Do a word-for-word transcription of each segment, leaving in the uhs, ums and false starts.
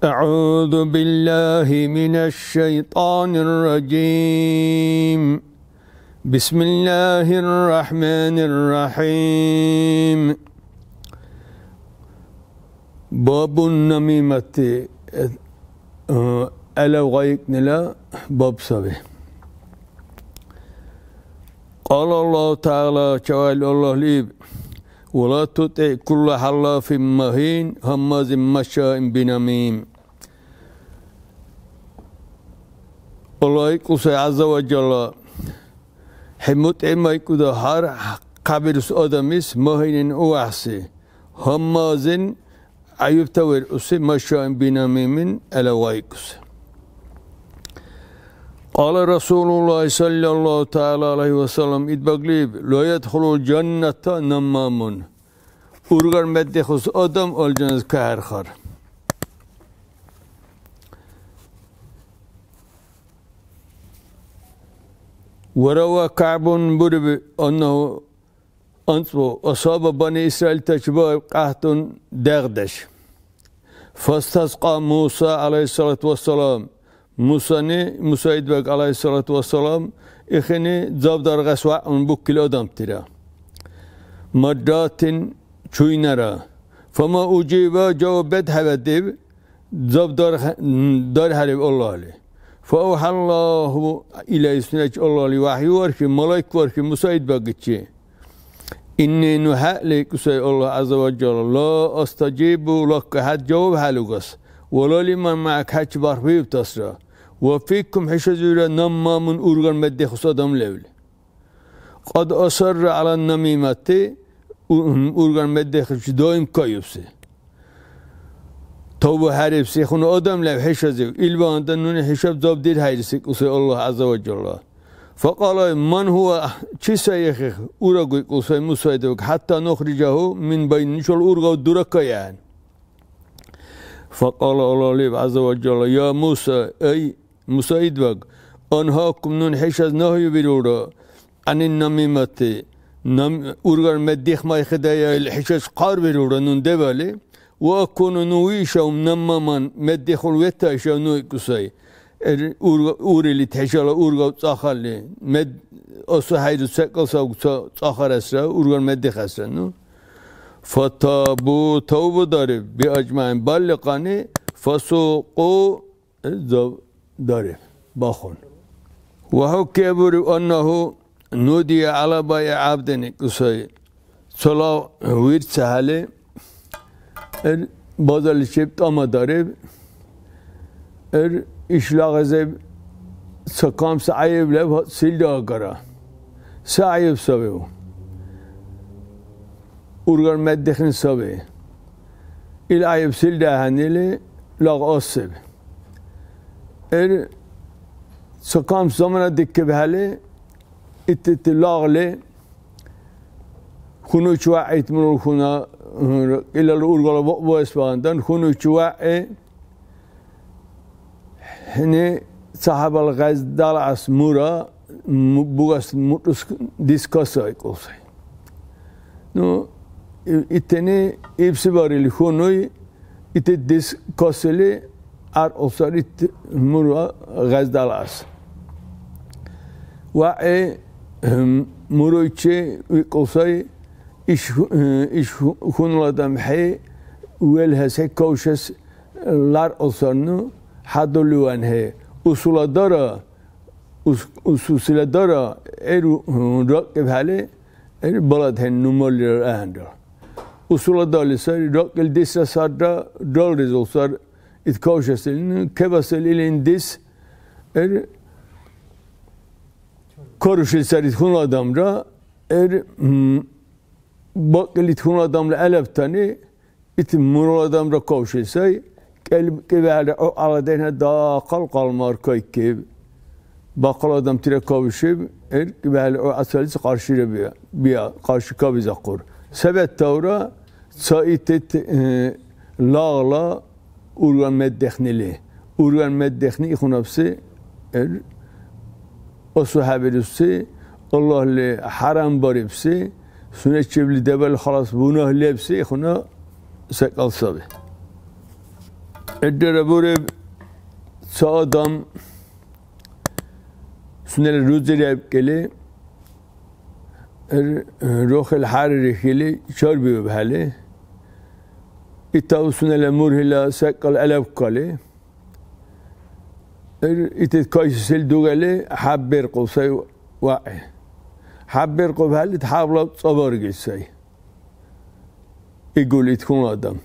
أعوذ بالله من الشيطان الرجيم. بسم الله الرحمن الرحيم. باب النميمة, э, алав гъайикӀнила баб саби. قال الله تعالى, чеваил Аллагьли иб: ولا تطع كل حلاف مهين هماز مشاء بنميم. Аллагь икӀуси гӀязза ва жалла, хӀу мутӀигӀмайкӀуда гьар хъябирус адамис, магьинин увяхӀси, гьаммазин, гӀяйибтавиркьуси, машаин бинамимин, гӀелавайкӀуси. قال رسول الله صلى الله تعالى عليه وسلم, Идбагли иб: لا يدخل الجنة نمام. Ургар меддихус адам алжанас кахӀерхар. وروى كعب, буриб, أنه, анцӀбукь, أصاب بني إسرائيل, тачи баиб قحط, дегӀдеш. فاستسقى موسى عليه الصلاة والسلام. Мусани, Муса идбаг, гӀялайхиссалату вассалам, ихини заб даргъес вягӀун букили адамтира. مرات, чуйнара. فما أجيب, жаваб бедхӀевадиб, заб дарх-, дархьариб Аллагьли. فأوحى الله إليه, сунечи Аллагьли вяхӀю вархи, малайк вархи Муса идбагичи. إني, ну хӀяли, икӀусай Аллагь гӀязза ва жалла, لا أستجيب لك, хӀед жаваб хӀялугас, ولا لمن معك, хӀечи бархбиубтасра, وفيكم, хӀушазивра, نمام, ургар меддихус адам левли. قد أصر على النميمة, у-, ургар меддихуси даим кайубси. Тавба хӀярибси хьуна адам лев хӀушазив, ил багьандан нуни хӀушаб заб дирхьайрис, икӀусай Аллагь гӀязза ва жалла. فقال: من هو, чи сай ихих урагу, икӀусай Муса идбаг, حتى نخرجه من بين, нушала ургав дуракайахӀен. فقال, Аллагьли иб гӀязза ва жалла: يا موسى, эй, Муса идбаг, أنهاكم, нуни хӀушаз нагьюбирулра, عن النميمة, нам-, ургар меддихмайхъидая, или хӀушаз хъарбирулра нуни дебали, وأكون, ну вишав, نماما, меддихули ветаишав ну, икӀусай. Эр урга-, урили хӀушала ургав цӀахалли, мед-, асухӀейру секӀал савгу ца-, цӀахарасра, ургар меддихасра ну. فتابوا, тавба дариб, بأجمعهم, балли кьани, فسوقوا, э, за-, дариб, бахун. وحكي, буриб, أنه نودي على بيع عبد, икӀусай. Цала вирцахӀели, эр базарличиб тӀама дариб, эр ишлагъизиб ца камси гӀяйиб леб, силра агара. Се гӀяйиб савив? Ургар меддихни саби. Ил гӀяйиб силра ахӀенили, лагъ асиб. Эр ца камси замана дикибхӀели, итти лагъли, хьунуйчи вягӀи, ит мурул хьуна, илала ургала баэс багьандан, хьунуйчи вягӀи, хӀини ца хӀябал гъез далгӀяс мура, му-, бугас мутӀус дис каса икӀулсай. Ну, и-, итини ибси барили хьунуй, итит дис касили, аркьул сари ит мура гъез далгӀяс. ВягӀи, гьм, муруйчи викӀул сай, иш ху-, иш ху-, хьунул адам хӀей, велхӀес хӀей кавшес ларкьул сарну, хӀядурливан хӀей. Усула дара, ус-, усусила дара, гӀеру, гьм, ракӀибхӀели, гӀер баладхӀен нумаллира ахӀенра. Усула дали сари, ракӀил дисра сарра, ралризул сар, ит кавшес илини, кебасил илин дис, гӀер карушил сари ит хьунул адамра, гӀер, м, бакӀили ит хьунул адамла гӀелабтани, ит мурул адамра кавшил сай, кӀел-, кӀивяхӀли гӀу гьаладяхӀна дахъал къалмар кайкиб. Бахъал адамтира кавшиб, гӀер кӀивяхӀли гӀу гӀясалис къаршира биа, биа, къарши кабизахъур. Се беттаура, ца итит, э, лагъла ургар меддехнили. Ургар меддехни ихунабси, гӀер асухӀебируси, Аллагьли хӀярамбарибси, сунечибли дебали халас бунагь лебси ихуна секӀал саби. ГӀеррара буриб, ца адам сунела рузи ребкӀили, р-, рухил хӀяририхьили чарбиубхӀели, итав сунела мургьила секӀал гӀелабкали, р-, итид кайсисил дугали хӀябберкъу сай ваи. ХӀябберкъубхӀели, ит хӀябла цӀабарги сай. Игули ит хьунул адам.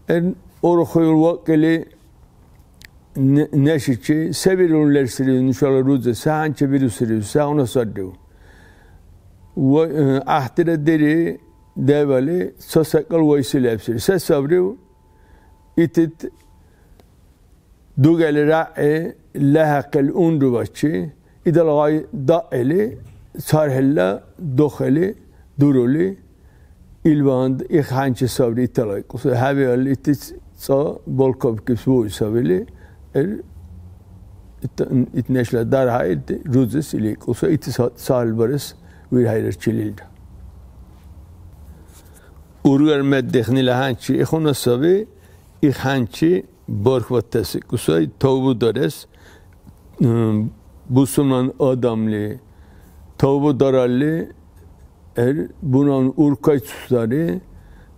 Эн урхуйул вакӀили не-, нешичи, се бирул лерсирив нушала рузи, се хӀянчи бирусирив, сегъуна саррив? Ва, э, гӀяхӀтира дири дебали ца секӀал вайси лебсири. Се сабрив? Итит дугели рагӀи лехӀяхъили унрубачи, идала гъай даили, цархӀилла духили дурули, ил багьандан их хӀянчи сабри итала икӀуси. ХӀябиалли, ити ца балкабкибси буи сабили, ил ит, ит нешла дархьа илди рузес или икӀуси, ити ца-, цархӀил барес вирхӀейрар чилилра. Ургар меддехнила хӀянчи ихуна саби, их хӀянчи бархбатес икӀусай тавбу дарес, м, бусурман адамли тавбу даралли, эр бунагьуни уркайцусари,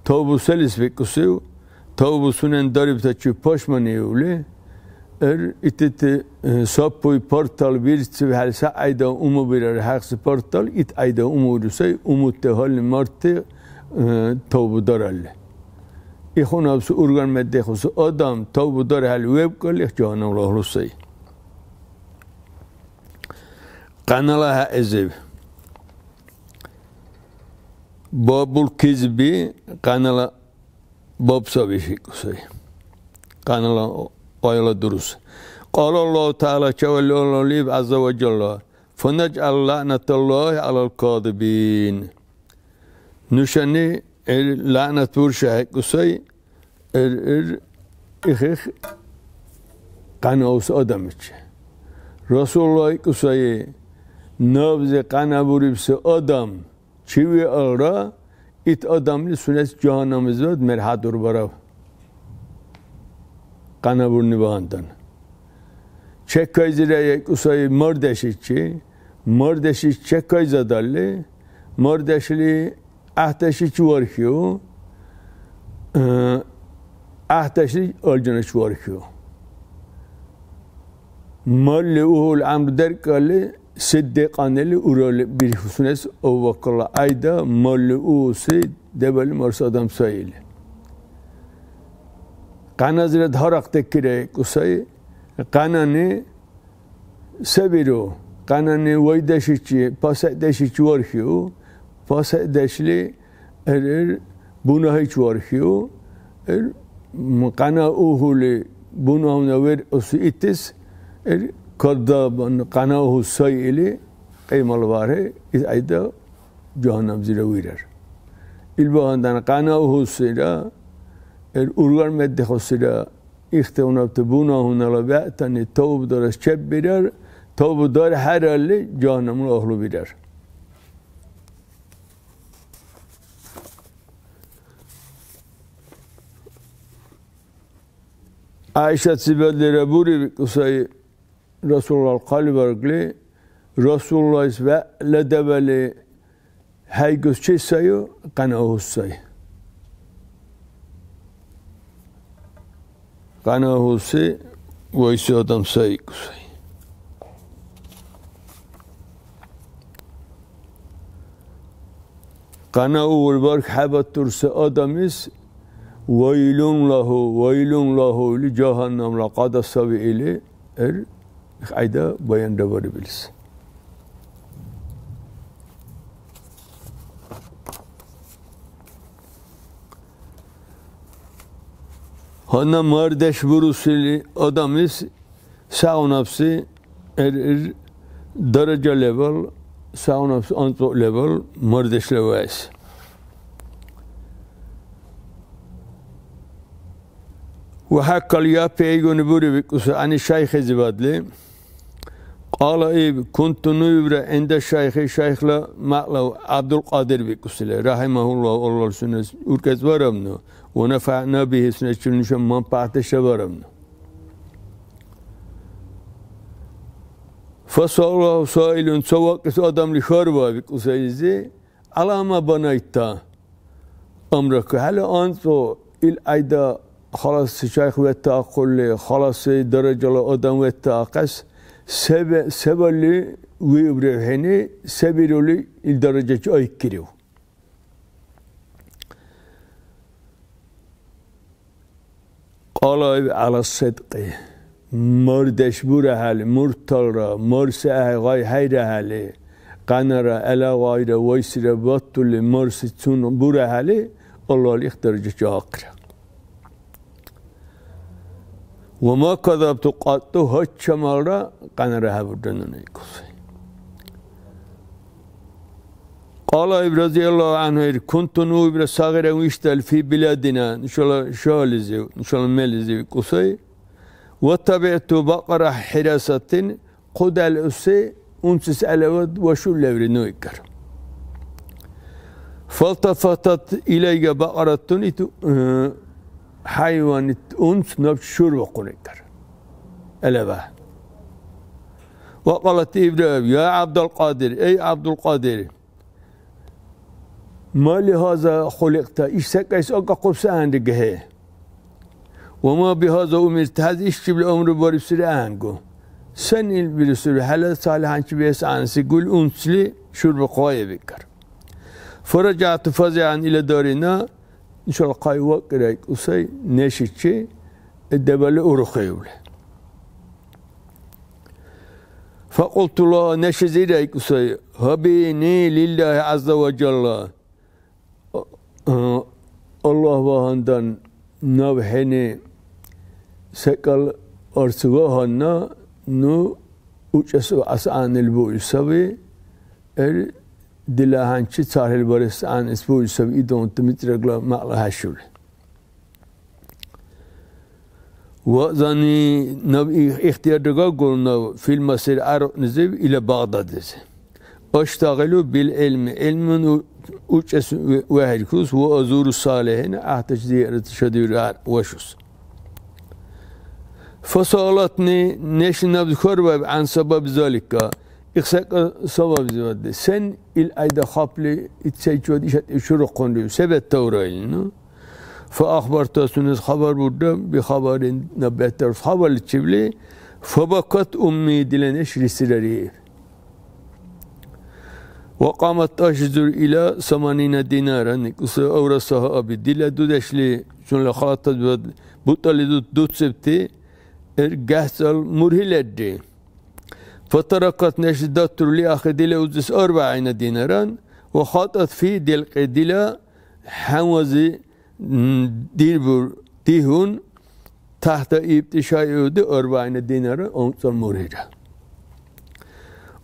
тавбу селис бикӀусив? Тавбу сунен дарибтачи пашманиули, эр итити, э, сапуй партал бирцибхӀели, сякьяйда умубирар хӀяхъси партал, итгӀяйда умури сай, умутти гьалли марти, э, тавбу даралли. Ихунабси ургар меддехуси адам тавбу дархӀели вебкӀалли, жагьаннамла агьлу сай. Къянала хӀяэзив. Бабул кизби къянала баб саби, шикӀу сай. Къянала гъайла дурус. Кьала Аллагьу ТагӀяла, чевали Аллагьлиб, гӀязза ва жалла: «ФанажгӀал лягӀнаталлагьи гӀялал казибин». Нушани ил лягӀнат бурша хӀейкӀусай, ил, ил ихих къянаус адамичи. Расулла икӀусай, набзи къяна бурибси адам чи виалра, ит адамли сунес жагьаннамлизибад мерхӀядурбараб. Къяна бурни багьандан. Чекайзира икӀусай мардешличи, мардешличи чекайзадалли, мардешли гӀяхӀдешличи вархиу, э, гӀяхӀдешли алжаначи вархиу. Малли, угьул гӀямру деркӀалли, сиддикьанили урали бирхусунес Абу Бакрла гӀяйда, малли, уси дебали марси адам сай или. Къяназирад гьарахъдекира икӀусай, къянани се биру? Къянани вайдешличи, пасхӀедешличи вархиу, пасхӀедешли эр, эр бунагьичи вархиу, эр м-, къяна угьули бунагьуна верхӀуси итис, эр кадабан къяна угьу сай или кьимал вархӀи, илкьяйда жагьаннамзира вирар. Ил багьандан къяна угьусира, эр ургар меддихусира, ихтилнабти бунагьунала бегӀтани тавбударес чеббирар, тавбудар хӀералли, жагьаннамла агьлу бирар. ГӀяйшатзибадлира буриб икӀусай, Расуллал хъалибаргли, Расуллайс вегӀла дебали хӀейгус чи саю, къяна угьус сай. Къяна угьуси вайси адам сай икӀусай. Къяна угьул барх хӀебатурси адамис вайлун лаху, вайлун лаху или жагьаннамла къада саби или, эр кьяйда баянра барибилис. Гьанна мардеш бурусили адамлис сегъунабси эр-, эр даража лебал, сегъунабси анцӀбукь лебал мардеш леваэс. Ва хӀяккал япи игуни бури викӀуси гӀяни шайхизибадли. Кьала иб, кунту нуибра гӀинда шайхи, шайхла мякьлав ГӀябдулкьадир бикӀусила, рахӀимагьуллагь, Аллагьла сунес уркӀецӀ барабну, ونفعنا به, сунечил нуша манпагӀятдешабарамна. فسأله سائل, ца вакӀес адамли хьарбаиб Кьусайзи, على ما بنيت أمرك, хӀела анцӀу илкьяйда халаси шайх ветаахъули, халаси даражала адам ветаахъес се бе-, се балли виубрив хӀуни, се бирули ил даражачи айккирив? Къалаиб гӀяла седкьи. Мардеш бурахӀели, мурталра, марси ахӀи гъай хӀейрахӀели, къянара гӀела гъайра вайсира батули, марсицун бурахӀели, Аллагьли их даража чеахъира. Ва ма казабту къатту, гьачамалра къянара хӀебурра нуни икӀуси. Къала иб, разияллаху анхӀу, ир, кунту, ну ибра, сагъира виштӀал, фи биладина, нушала шагьарлизив, нушала мерлизив икӀусай. Ва табигӀту бакьара хӀирасатин, хъу далуси унцис гӀелавад вашул леври ну икӀар. Фалтафатат илайга бакьаратун, ит, э, хӀяйван, ит унц набчи шурбухъун икӀар. ГӀелава. Ва къалат ибра, я ГӀябдулкьадир, эй ГӀябдулкьадир, ма ли гьаза хуликьта, иш секӀайс акӀахъубси ахӀенри гехӀе? Ва ма би гьаза умирта, хӀяз ишчибли амру барибсири ахӀенгу? Сен ил бирусири, хӀела цали хӀянчи биэс гӀягӀниси гули унцли шурбухъ гъайабикар. ФаражагӀту фазигӀан ила дарина, нушала хъай вакӀира икӀусай нешичи, дебали урухиубли. Факьулту лагьа, нешизира икӀусай, гьабини лиллахи гӀязза ва жалла. Аллагь багьандан, наб хӀени секӀал арц вагьанна, ну учӀес асгӀянил буил саби, эр дила хӀянчи цархӀил барес гӀягӀнис буил саби, идунти мицӀирагла мякьла хӀяшули. Ва зани наб их-, ихтияр дагагул наб фил масир гӀяркьнизив ила Багъдадлизи. Аштагъилу бил гӀилми, гӀилмун у-, учӀес ве-, вехӀиркус, ва азуру салихӀин, гӀяхӀдеш зиярат шадивирар вашус. Фасалатни, нешли набзи хьарбаиб, гӀян сабаби залика, их секӀа сабабзивадли. Сен илкьяйда хапли ит сайчивад ишатӀи шурухъунрив? Се бетаурая илину? Фа ахбарту, сунес хабар бурра, би хабарин, наб бетарус хабарличибли, фа бакат умми, дила неш рисирари. Ва кьамат, тӀашизур, ила саманина динаран, икӀуса авра сагьа аби, дила дудешли, чунла халатазибад бутӀали ду-, дуцибти, эр гехӀцӀал мургьи лерри. Фатаракат, неш датурли ахъи, дила узис арбагӀина динаран, ва хатӀат фи делкьи, дила хӀямази, м, дирбур, дихӀун, тахта ибти шайъуди арбагӀина динара анцӀал мургьира.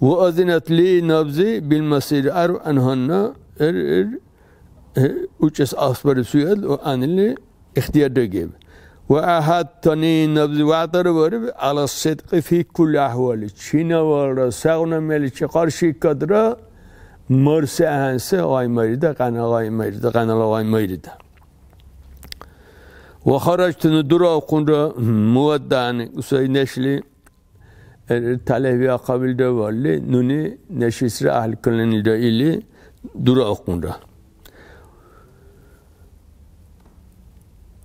Ва азинат ли набзи билмасир арбан гьанна, эр, эр, э, учӀес ахъсбариб суял ва гӀягӀнили ихтияр дагиб. Ва гӀяхӀядтани, набзи вягӀдара бариб, гӀяла седкьи фи кулли ахӀвали, чинавалра, сегъуна мерличи къаршикадра, марси ахӀенси гъай майрида, къяна гъай майрида, къянала гъай майрида. Ва харажту, ну дураухъунра, муваддаан, сай нешли, эр, талихӀ виахъабилра валли, нуни нешисра гӀяхӀил калнилра или дураухъунра.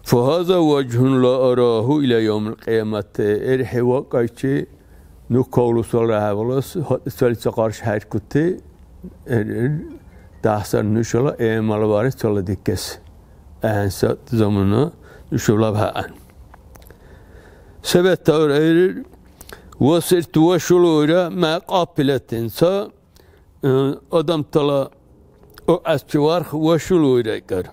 Фа гьаза важгьун ла арагьу ила явмил кьиямати. ГӀергьи вакӀайчи ну кавлусалра хӀябалас, гьатӀи цалица къаршихӀеркути, эр, эр, дяхӀсар нушала гӀямала барес цаладикес. ГӀянсат замана нушаб лабхӀяан. Се бетаур гӀерир, ва сирту вашулуира мя къапилатин, ца, э, адамтала укьясчи варх вашулуира икӀар.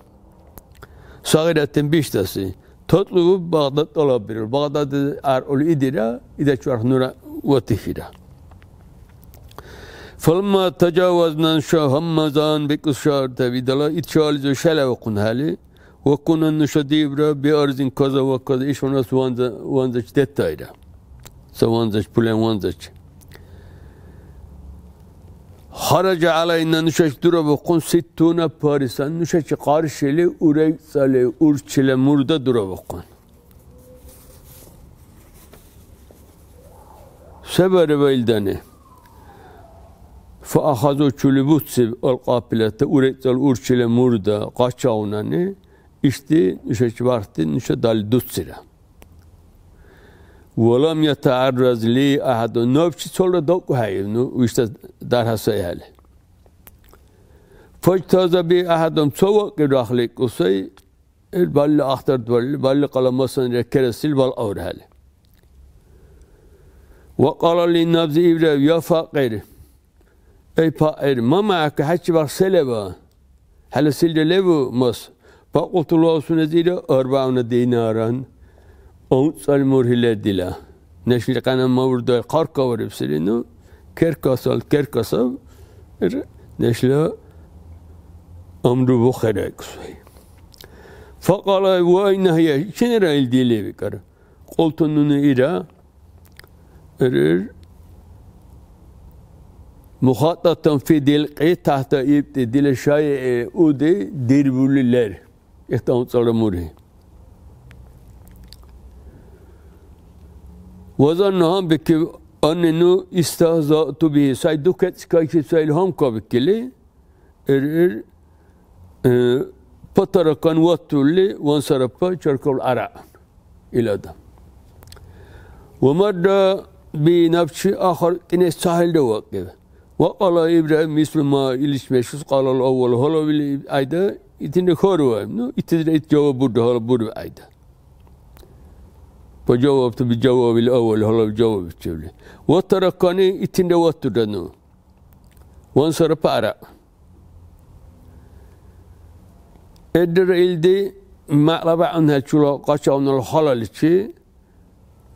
Сагъиратин биштӀаси. Татлубу Багъдад тӀалаббирар. Багъдад аркьули идира, идачи варх нура ватихира. Фаламма тажавазна, нуша гьаммазан бикӀус шагьуртаби, идала ит шагьарлизир шалавухъунхӀели, ва кунна, нуша диибра, биарзин каза ва каза, ишгъуна ванза-, ванзачи детаира. Ца ванзачи, пулен ванзачи. Хараджа гӀялайна, нушачи дурабухъун, ситтуна парисан, нушачи къаршили урегцӀали урчила мурда дурабухъун. Се бариба илдани? Фа ахазу, чули буциб, алкъапилата, урегцӀал урчила мурда къачагъунани, ишди нушачи бархти нуша далдуцира. Валам ятагӀарраз ли ахӀадун, набчи цалра дакӀухӀеиб, ну, виштӀа дархьа сайхӀели. Фажтаза би ахӀадун, ца вакӀиб рахли кӀусай, Ил балли ахтардварили, балли къала масанра керасил балкьаурхӀели. Ва къала ли набзи ибра: «Я факьир, эй пакьир, ма маъака, хӀечи барх се леба? ХӀела силра леву мас?» Факьулту лагьу, сунезира: «Арбагьуна динаран, авцӀал мургьи лер дила». Нешли къяна мавурдал хъаркаварибсири, ну, керкасал, керкасав, ир, нешла амру бухерайкус. Факьала: «Ва айна хӀия? Чинара илди?» — викӀар. Кьулту, нуни ира, ир, ир, мухатӀатан фи дилкьи тахта ибти, дила шайгӀи уди дирбули лер. Ихтилат цӀалра мургьи. Ва занна, гьанбикиб, анни ну истагьзаъту бигьи, сай дукецӀикайчи, сай илгьам кабикили, ир-ир, э, патаракан ватурли, вансарапа чаркавли арагӀун ил адам. Ва марра би, набчи ахъар кӀинайс цахӀелра вакӀиб. Ва къала Ибрагьим мислу ма, иличи мешус, къалал аввал, гьалав или айда, итинра хьарваиб. Ну, итизра ит жаваб бурра, гьалав буриб айда. Ва жавабту би жавабил аввал, гьалав жаваб ичевли. Ва тараккани, итинра ватурра ну. Вансарапа ара. Эрдира илди мякьла бягӀунхӀели чула къачагъунала халаличи,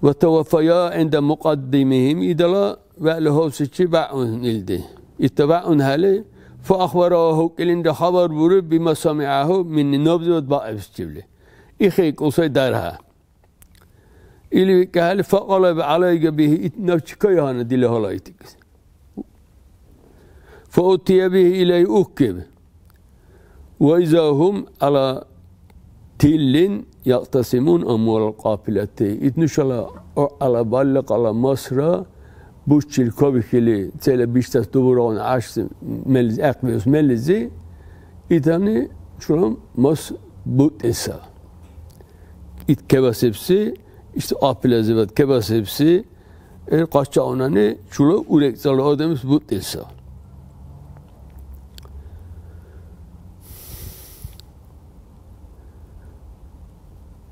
ва таваффая гӀинда мукьаддимихим, идала вегӀла гьавсичи бягӀун илди. ИтабягӀунхӀели, фа ахбарагьу, кӀилинра хабар буриб, бима самигӀяху минни, набзивад баибсичивли. ИхикӀул сай дархьа. Или викӀахӀели, факьалаб гӀялайга бихӀи, ит набчи кайхьана дила гьала итикӀес. Фаутия бихӀи, илай уккиб. Ва иза гьум гӀяла тиллин якьтасимун амвалал кьапилати. Ит нушала гӀяла балли къала масра бучил кабихьили, цела биштӀас дубургъун гӀяшси мел-, гӀяхӀбиус меллизи, итани чула мас бутӀеса. Ит кебасибси, ишди кьапилазибад кебасибси, ил къачагъунани чула урегцӀала адамлис бутӀеса.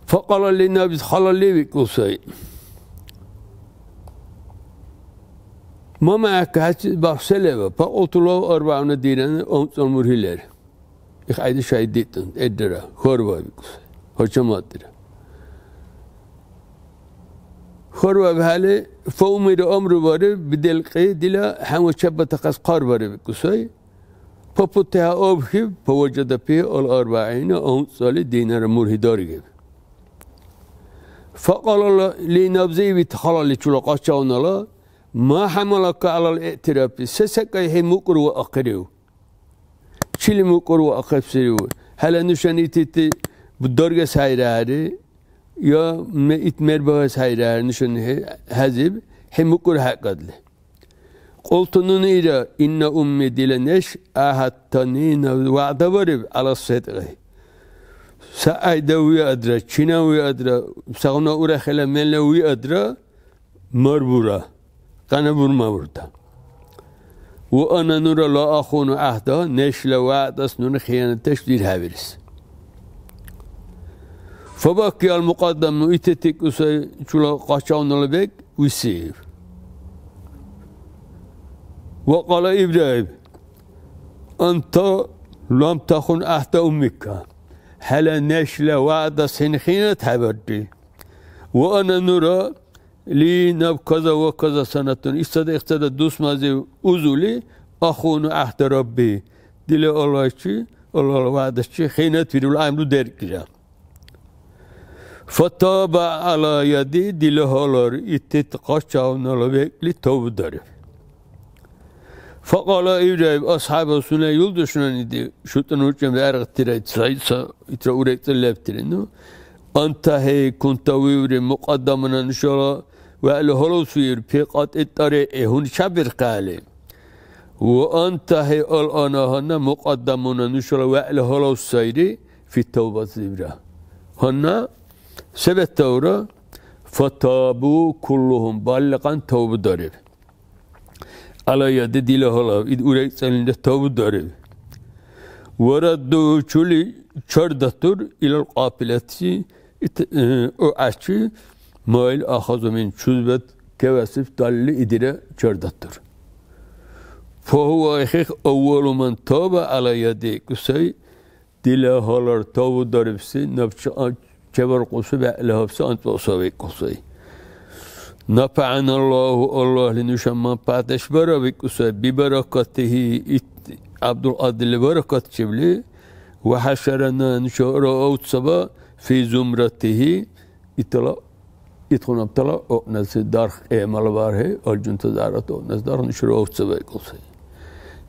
Факьала ли набис, халали викӀу сай. Ма мягӀяка, хӀечи барх се леба? Факьулту лагьу арбагӀуна динаран, авцӀал мургьи лер. Ихъайда шайдитӀун, эрдара, хьарбаиб викӀуси. Гьачамадтира. ХьарбаибхӀели, фаумира, амру бариб, биделкьи, дила хӀяма чеббатахъес хъарбариб викӀусай. Фапутиха, абхьиб, фаважада фигьи ал-арбагӀина, авцӀали динара мургьи даргиб. Факьала ли набзи, иб ит халали чула къачагъунала, ма хӀямалака гӀялал игӀтирафи, се секӀай хӀи мукӀур ва ахъирив? Чили мукӀур ва ахъибсирив? ХӀела нушани итити даргес хӀейрахӀери, я ме-, ит мер багьес хӀейрахӀери нушани хӀе-, хӀязиб, хӀи мукӀур хӀекьадли. Кьулту, нуни ира, инна умми, дила неш, гӀяхӀяттани, наб вягӀда бариб, гӀяла седкьи. Сагайда виадра, чина виадра, сегъуна урехила мела виадра, марбура, къяна бурмабурта. Ва ана нура ла ахуну гӀяхӀда, нешла вягӀдас нуни хиянатдеш дирхӀявирис. Фабакки ал-мукьаддам, ну итати кӀусай чула къачагъунала бекӀ висииб. Ва кьала Ибрагьим: «Анта лам тахун гӀяхӀда уммика». ХӀела нешла вягӀдас хӀин хиянат хӀебарри. Ва ана нура ли наб каза ва каза санатун, исцада-ихцада дусмазив узули, ахуну гӀяхӀда Рабби, дила Аллагьчи, Аллагьла вягӀдачи хиянат вирули гӀямру деркӀира. Фатаба гӀяла яди, дила гьалар итит къачагъунала бекӀли тавбудариб. Факьала ибраиб асхӀяба сунела юлдашунани ди шутӀун уркӀен вегӀрагътира ит ца, итра урегцӀи лебтири. Ну, анта хӀей, кунта виубри мукьаддамуна нушала вегӀла гьалав суир, пи кьатӀи тӀарикьи гьуни чябиркьяли. Ва анта хӀей, алъана гьанна мукьаддамуна нушала вегӀла гьалав сайри, фи тавбатибра. Гьанна се бетаура, фатабу куллухум, балли кьян тавба дариб. Алаяди дила гьалав, ит урегцӀалинра тавбударив? Варадду чули чардатур илал кьапилати, ит, э, у гӀяхӀчи, ма ил ахазу мин чузбат кевасиб далли идира чардатур. Фа гьува ихих аввалу ман таба алаяди кусай, дила гьалар тавбударибси набчи а-, чебаркьуси бегӀла гьабси анцӀбукь саби икӀусай. НафагӀаналлагьу, Аллагьли нуша манпагӀятдеш бара викӀусай, бибаракатихӀи, ит ГӀябдулкьадирли баракатчибли, ва хӀяшарана нуша раавцаба фи зумратихӀи, итала Итхъунабтала укьнаси дарх кьиямала бархӀи, алжунтазирад укьнаси дарх нушара вавцабайкӀуси.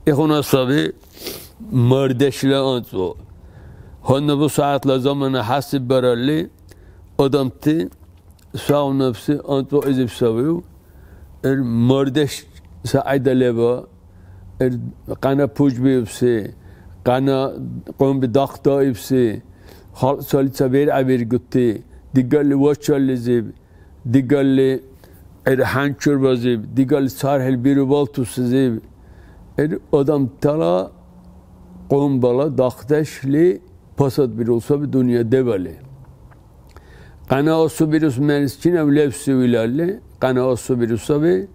Ихъуна саби мардешла анцӀбукь. Гьанна бусягӀятла замана хӀясиббаралли, адамти савнабси анцӀбукьлизиб савив? Эр мардеш сягӀида леба? Эр къяна пужбиубси, къяна къунби дахъдаибси, халкь цали ца биргӀябиргути, дигалли вачаллизиб, дигалли гӀер хӀянчурбазиб, дигалли цархӀил биру балтусизиб, гӀер адамтала къунбала дахъдешли пасадбирул саби дунъя дебали. Къяна асубирус мерлис чинав левсив илалли, къяна асубиру саби,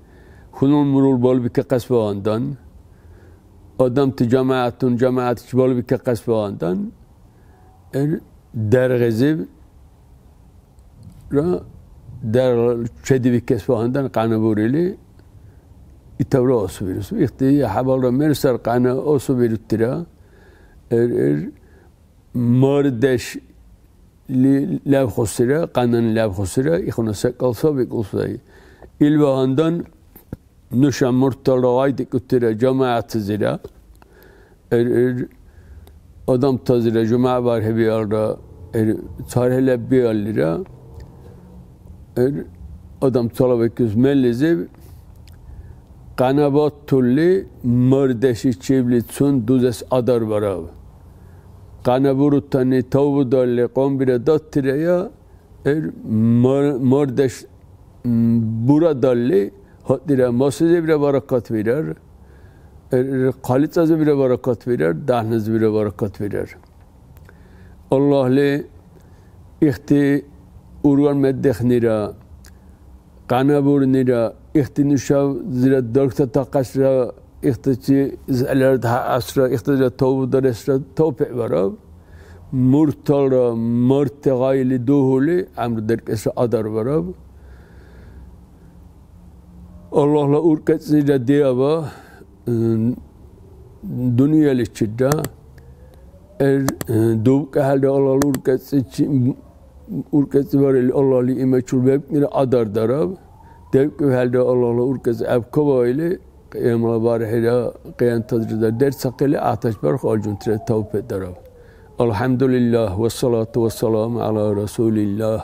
хьунул мурул балбикахъес багьандан, адамти жамагӀятун жамагӀятчи балбикахъес багьандан, гӀер дяргӀизиб ра дяргӀ чедибикес багьандан къяна бурили, итавра асубирус. Ихти хӀябалра мер сар къяна асубирутира, эр, эр мардешли лябхусира, къянани лябхусира, ихъуна секӀал сабикӀул сай. Ил багьандан Нуша мурталра гъайдикӀутира жамагӀятлизира, эр, эр, адамтазира жумягӀ бархӀи биалра, эр, цархӀил леб биаллира, эр, адам цалабикибси мерлизиб къянабатурли, мардешличиблицун дузес адарбараб. Къянабурутани тавбудалли, кьунбира даттирая, Эр мар-, мардеш, м, бурадалли, гьатӀира маслизибра баракат бирар. Эр хъали-цӀазибра баракат бирар, дяхӀназибра баракат бирар. Аллагьли ихти ургар меддехнира, къянабурнира, ихти нушаб зира даргтатахъесра, ихтичи зегӀлара дагьаэсра, ихтазира тавбударесра тавфикь бараб. Мурталра марти гъайли дугьули, гӀямру деркӀесра адарбараб. Аллагьла уркӀецӀира диаба, м, дунъяличирра. Эр, э, дубкӀахӀелра Аллагьла уркӀецӀичи-, уркӀецӀибарили Аллагьли имачил бебкӀнира адардараб. ДебкӀибхӀелра Аллагьла уркӀецӀи гӀебкабаили, Кьиямала бархӀира къиянтазира дерцахъили, гӀяхӀтачи барх алжунтира тавпе дараб. АлхӀямдулиллагь, вассалату вассаламу гӀяла Расулиллагь.